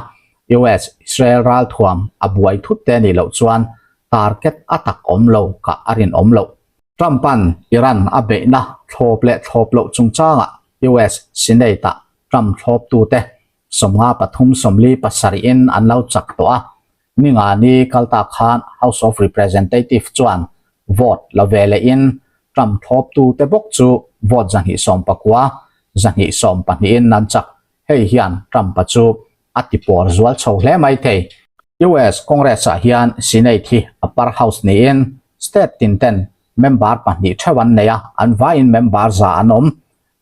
US, Israel ralthuam a buai thut te nih loh chuan target a tak awm lo kah a rinawm loh. Trump-a'n Iran a beihna thlawp leh thlawp loh chungchangah US Senate-ah Trump thlawptute 53 47 in an lo chak tawh a, ningani kalta khan House of Representative chuan vote la ve lehin Trump thlawptute bawk chu vote 219, 212 in an chak. Hei hian Trump-a chu a ti pawr zual chho hle mai thei. US Congress-ah hian Senate hi upper house niin state tin ten member pahnih theuh an nei a, an vaiin member za an awm.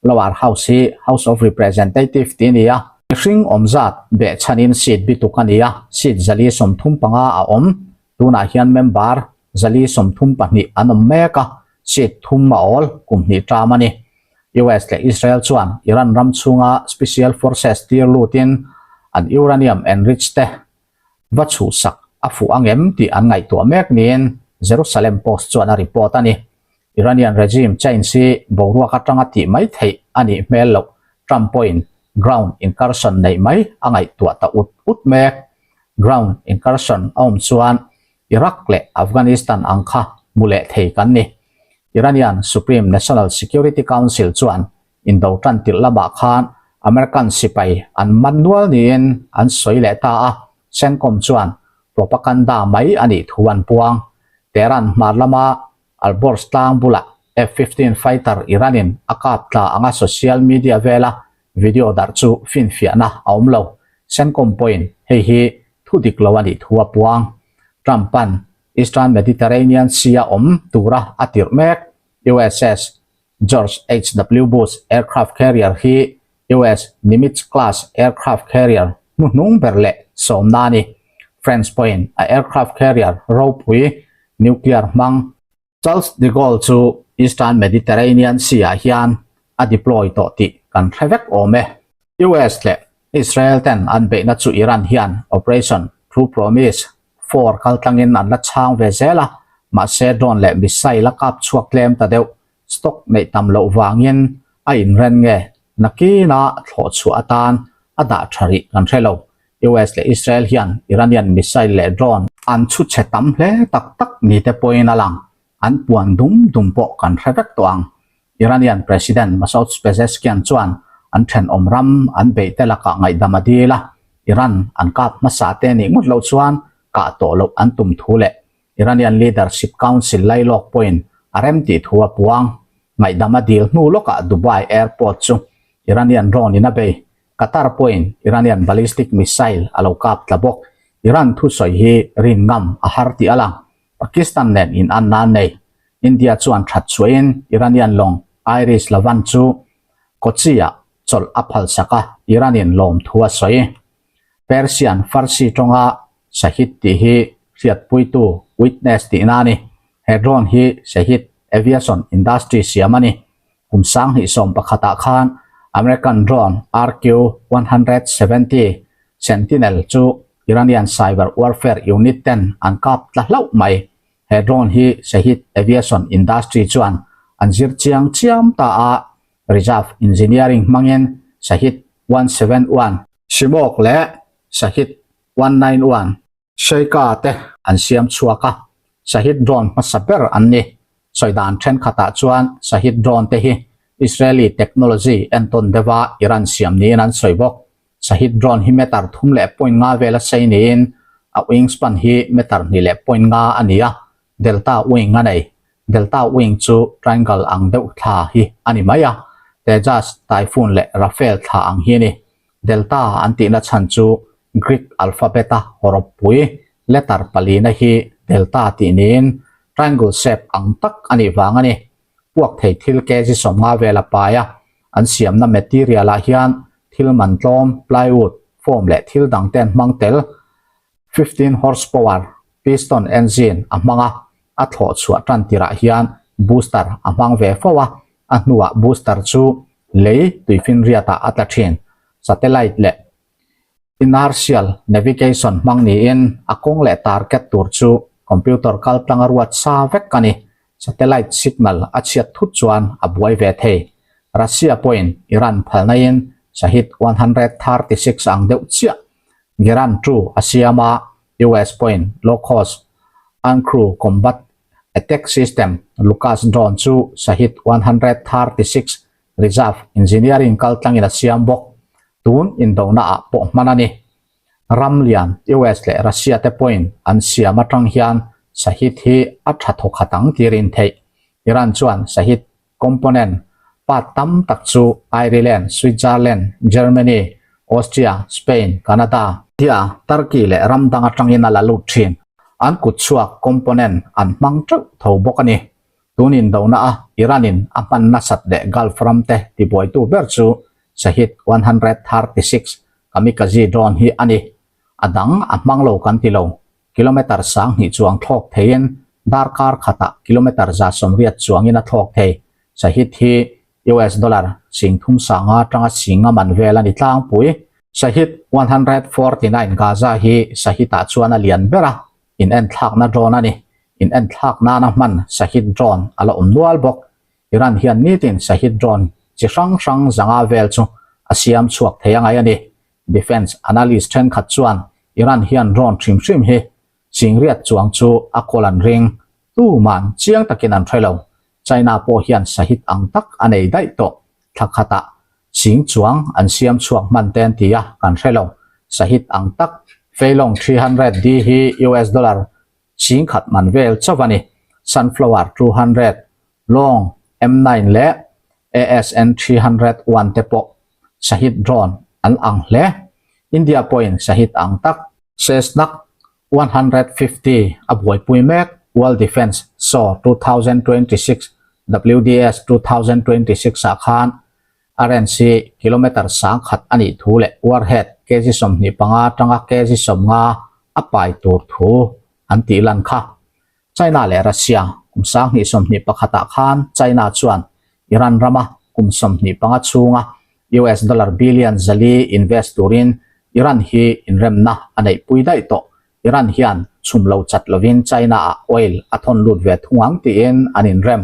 Lower house hi House of Representative tih a ni a, mihring awm zat behchhanin seat bituk a ni a, seat 435 a awm. Tunah hian member 432 an awm mek a, seat thum a awl kum hnih ṭam a ni. US leh Israel chuan Iran ram chhunga special forces tir lutin an uranium enrich te va chhuhsak a fuh ang em tih an ngaihtuah mek niin Jerusalem Post chuan a report a ni. Iranian regime change hi boruak atanga tih mai theih a nih hmel loh, Trump pawhin ground incursion neih mai a ngaihtuah ta ut ut mek. Ground incursion a awm chuan Iraq leh Afghanistan ang kha hmu leh thei kan ni. Iranian Supreme National Security Council chuan indo tan tirh lamah khan American sipai an man nual niin an sawi leh ta a, CENTCOM chuan propaganda mai a nih thu an puang. Tehran hmar lama Alborz tlang bulah F-15 fighter Iran-in a kap tla anga social media vela video darh chu finfiahna a awm lo. CENTCOM pawhin hei hi thu dik lo a nih thu a puang. Trump-a'n Eastern Mediterranean Sea-a awm tura a tirh mek USS George HW Bush aircraft carrier hi US Nimitz class aircraft carrier hnuhnung ber leh sawmna a ni. French pawhin a aircraft carrier ropui nuclear hmang Charles de Gaulle chu Eastern Mediterranean Sea-ah hian a deploy tawh tih kan hre vek awm e. US leh Israel ten an beihna chu Iran hian Operation True Promise 4 kaltlangin an la chhang ve zel a, mahse drone leh missile a kap chhuak tlem ta deuh, stock neih tam loh vangin a inren nge nakina thlawh chhuah atan a dah tha rih kan hre lo. US leh Israel hian Iranian missile leh drone an chhu chhe tam hle tak tak ni te pawhin a lang, an puan dum dum pawh kan hre vek tawh ang. Iranian President Masoud Pezeshkian chuan an thenawm ram an beih te lakah ngaihdam a dil a, Iran an kap hmasa te nih ngawt loh chuan kah tawh loh an tum thu leh Iranian Leadership Council lailawk pawhin a rem tih thu a puang. Ngaihdam a dil hnu lawkah Dubai airport chu Iranian drone in a bei. Qatar pawhin Iranian ballistic missile a lo kap tla bawk. Iran thusawi hi rin ngam a har tih a lang. Pakistan nen in an nan nei. India chuan that chhuahin Iranian lawng Iris Lavan chu Kochi-ah chawlh a phalsak a, Iran-in lawmthu a sawi. Persian Farsi tawnga Shahid tih hi hriatpuitu, witness, tihna a ni. He drone hi Shahid Aviation Industry siam a ni. Kum 2011ah khan American drone RQ-170 Sentinel chu Iranian Cyber Warfare Unit ten an kap tla hlauh mai. He drone hi Shahid Aviation Industry chuan an zir chiang chiam ta a, Reserve Engineering hmangin Shahid 171, Simorgh leh Shahid 191, Sheikha te an siam chhuak a, Shahid drone hmasa ber an ni. Sawi dan thenkhatah chuan Shahid drone te hi Israeli technology entawn deuha Iran siam niin an sawi bawk. Shahid drone hi meter 3.5 vela sei niin a wingspan hi meter 2.5 a ni a, Delta wing a nei. Delta wing chu triangle ang deuh thla hi a ni mai a, Tejas, Typhoon leh Rafale thla ang hi a ni. Delta an tihna chhan chu Greek alphabet-a hawrawppui letter palina hi delta tih niin triangle shape ang tak a nih vang a ni. Puak thei thil kg 50 vel a pai a, an siamna material-ah hian thil man tlawm, plywood, foam leh thil dangte an hmang tel. 15 horsepower piston engine a hmang a, a thlawh chhuah tan tirah hian booster a hmang ve fo a, a hnuah booster chu lei tuifinriatah a tla thin. Satellite leh inertial navigation hmang niin a kawng leh target tur chu computer kaltlang a ruat sa vek a ni. Satellite signal a chhiat thut chuan a buai ve thei. Russia pawhin Iran phalnain Shahid 136 ang deuh chiah Geran 2 a siam a, US pawhin low cost uncrew combat attack system Lucas drone chu Shahid 136 reserve engineering kaltlangin a siam bawk. Tun indona ah pawh hman a ni. Ram lian US leh Russia te pawhin an siam atang hian Shahid hi a tha thawkhat ang tir in theih. Iran chuan Shahid Component part tam tak chu Ireland, Switzerland, Germany, Austria, Spain, Canada, India, Turkey leh ram dang atangin a la lut thin. An kut chhuak component an hmang teuh tho bawk a ni. Tun indona a Iran in a hman nasat leh Gulf ram te tibuaitu ber chu Shahid 136 kamikaze drone hi a ni. A dang a hmang lo kan ti lo. Kilometre 2000 chuang thlawk theiin darkar khatah kilometre 180 chuangin a thlawk thei. Shahid hi US dollar 350 atanga singa man vel a ni tlangpui. Shahid 149 Gaza hi Shahid-ah chuan a lian ber a, in enthlakna drone a ni. In enthlak nana hman Shahid drone a la awm nual bawk. Iran hian nitin Shahid drone chi hrang hrang zanga vel chu a siam chhuak thei a ngai a ni. Defence analyst thenkhat chuan Iran hian drone hrim hrim hi 80,000 chuang chu a kawl an ring. Tuman chiang takin an hre lo. China pawh hian Shahid ang tak a nei daih tawh. Thla khatah sing chuang an siam chhuak hman te an ti a, kan hre lo. Shahid ang tak Feilong 300D hi US dollar 10,000 man vel chauh a ni. Sunflower 200, Long M9 leh ASN 301 te pawh Shahid drone an ang hle. India pawhin Shahid ang tak Cessna 150 a buaipui mek World Defence Show 2026, WDS 2026, ah khan a range hi kilometre 1000 a nih thu leh warhead kg 25 atanga kg 50 a pai tur thu an tih lan kha. China leh Russia kum 2021 ah khan China chuan Iran rama kum 25 chhunga US dollar billion 400 invest turin Iran hi inremna a neihpui daih tawh. Iran hian chhum lo chat lovin China ah oil a thawn lut ve thung ang tiin an inrem.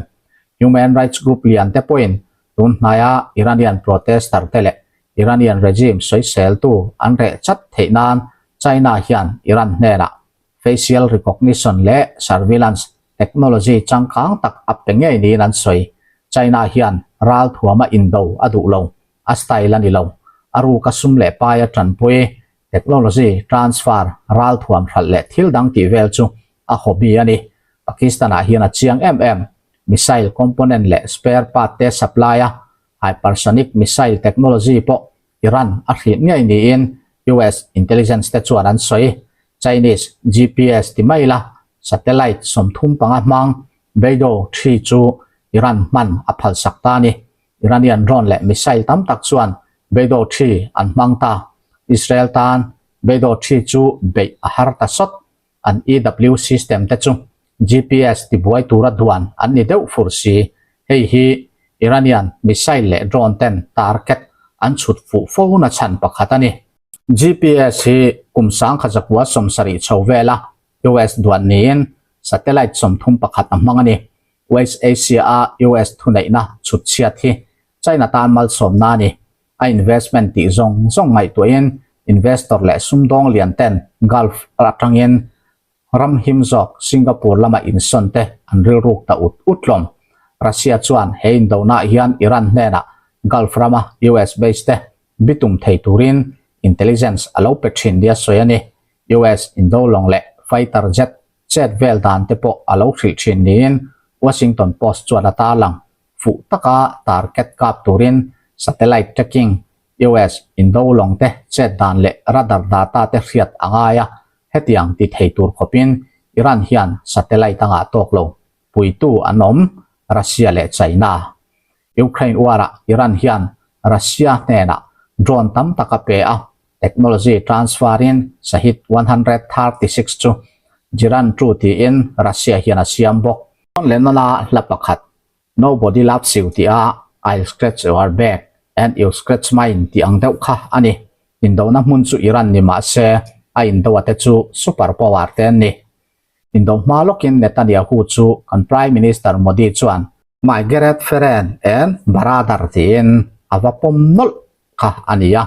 Human rights group lian te pawhin tun hnaia Iranian protester te leh Iranian regime sawiseltu an reh chat theih nan China hian Iran hnenah facial recognition leh surveillance technology changkang tak a pe ngei niin an sawi. China hian ral thuama indo a duh lo, a style a ni lo. A ruka sum leh pai a tanpui, technology transfer, ral thuam hralh leh thil dang tih vel chu a hobby a ni. Pakistan-ah hian a chiang em em. Missile component leh spare part te supply a, hypersonic missile technology pawh Iran a hrih ngei niin US intelligence te chuan an sawi. Chinese GPS ti mai la, satellite 35 hmang Beidou 3 chu Iran hman a phalsak ta a ni. Iranian drone leh missile tam tak chuan Beidou 3 an hmang ta. Israel tan Beidou 3 chu beih a har ta sawt. An EW system te chu GPS tibuai tura duan an ni deuh fur si. Hei hi Iranian missile leh drone ten target an chhut fuh fo na chhan pakhat a ni. GPS hi kum 1970 chho vela US duan niin satellite 31 a hmang a ni. West Asia-a US thuneihna chhut chhiat hi China tan malsawmna a ni. A investment tih zawng zawng ngaihtuahin investor leh sumdawng lian ten Gulf atangin ram him zawk Singapore lama insawn te an rilruk ta ut ut hlawm. Russia chuan he indonaah hian Iran hnenah Gulf rama US base te bitum thei turin intelligence a lo pe thin nia sawi a ni. US indo lawng leh fighter jet chet vel dan te pawh a lo hrilh thin niin Washington Post chuan a tarlang. Fuh taka target kap turin satellite tracking, US indo lawng te chet dan leh radar data te hriat a ngai a, hetiang ti thei tur khawpin Iran hian satellite a ngah tawk lo, puitu an awm, Russia leh China. Ukraine war-ah Iran hian Russia hnenah drone tam tak a pe a, technology transfer-in Shahid 136 chu Jiran 2 tiin Russia hian a siam bawk. John Lennon-a hla pakhat Nobody loves you tih a I'll scratch your back and you scratch mine tih ang deuh kha a ni. Indona hmun chu Iran ni mah se a indoa te chu super power te an ni. Indo hma lawkin Netanyahu chu kan Prime Minister Modi chuan My great friend and brother tiin a va pawm nawlh kha a ni a.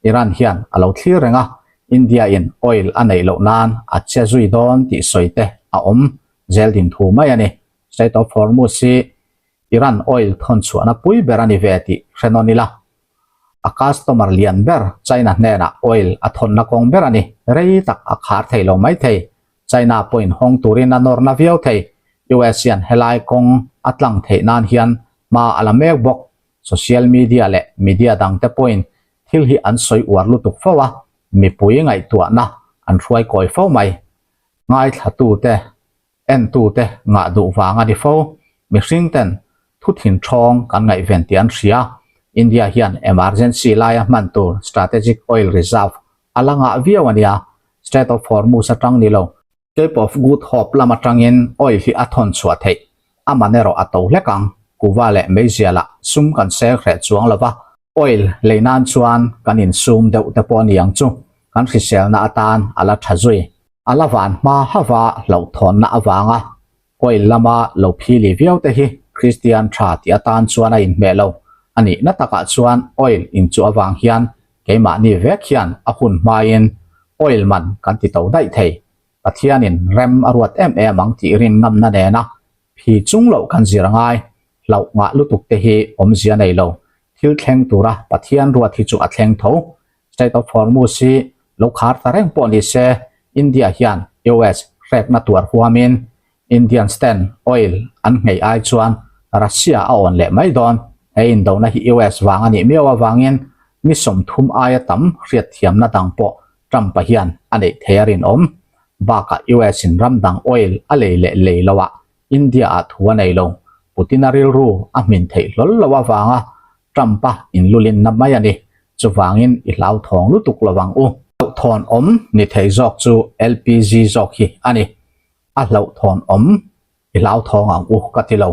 Iran hian a lo thlir reng a, India in oil a neih loh nan a che zui dawn tih sawi te a awm zel din thu mai a ni. Strait of Hormuz hi Iran oil thawn chhuahna pui ber a ni ve tih hre nawn ila, a customer lian ber China hnenah oil a thawnna kawng ber a ni. Rei tak a khar thei lo mai thei. China pawhin hawng turin a nawrna viau thei. US hian helai kawng a tlang theih nan hian hma a la mek bawk. Social media leh media dangte pawhin thil hi an sawi uar lutuk fo a, mipui ngaihtuahna an hruai kawi fo mai. Ngaithlatute Entute ngah duh vang a ni fo. Mihring ten thu thin thawng kan ngaihven tih an hria. India hian emergency laia hman tur strategic oil reserve a la ngah viau a nia. Strait of Hormuz atang ni lo. Cape of Good Hope lam atangin oil hi a thawn chhuah theih. A man erawh a to hlek ang. Kuva leh meizialah sum kan seng hreh chuang lo va. Oil lei nan chuan kan insum deuh te pawh a ni ang chu. Kan hriselna atan a la tha zui. A la van hma hava hlauhthawnna avanga oil lama lo phili viau te hi Kristian tha tih atan chuan a inhmeh lo. A nihna takah chuan oil inchuh avang hian keimahni vek hian a hun hmain oil man kan ti to daih thei. Pathianin rem a ruat em em ang tih rin ngamna nena phi chung loh kan zir a ngai. Hlauh ngah lutuk te hi awmzia nei lo. Thil thleng tura Pathian ruat hi chu a thleng tho. Strait of Hormuz hi lo khar ta reng pawh ni se, India hian US hrekna tuar huamin Indian stand oil an nghei ai chuan Russia a awn leh mai dawn. He indona hi US vang a nih miau avangin ni 30 aia tam hriatthiamna dang pawh Trump-a hian a neih thei a rinawm. Bakah US-in ram dang oil a lei leh lei loah India-ah thu a nei lo. Putin-a rilru a hmin theih hlawl lo avanga Trump-a inlulinna mai a ni. Chuvangin i hlauthawng lutuk lo ang u. Hlauhthawn awm ni thei zawk chu LPG zawk hi a ni. A hlauhthawn awm i hlauthawng ang u ka ti lo.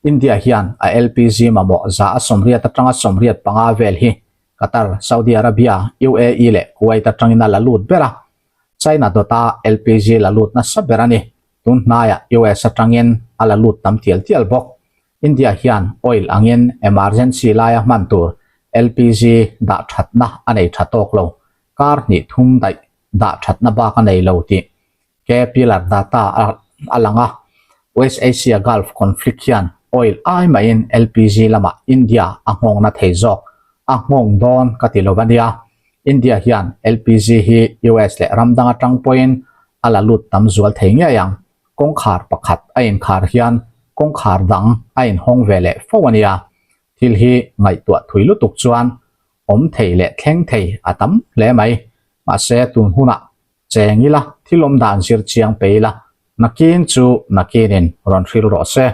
India hian a LPG mamawh 80% atanga 85 vel hi Qatar, Saudi Arabia, UAE leh Kuwait atangin a la lut ber a. China dawta LPG la lut nasa ber a ni. Tun hnaiah US atangin a la lut tam tial tial bawk. India hian oil angin emergency laia hman tur LPG dah thatna a nei tha tawk lo. Kar hnih thum daih dah thatna bak a nei lo tih K-Pillar data a lang a. West Asia Gulf conflict hian oil ai maiin LPG lamah India a nghawngna thei zawk. A nghawng dawn ka ti lo a nia. India hian LPG hi US leh ram dang atang pawhin a la lut tam zual thei ngei ang. Kawngkhar pakhat a inkhar hian kawngkhar dang a inhawng ve leh fo a nia. Thil hi ngaihtuah thui lutuk chuan awm thei leh thleng thei a tam hle mai. Mahse tun hunah cheng ila thil awm dan zir chiang pe ila nakin chu nakinin rawn hril rawh se.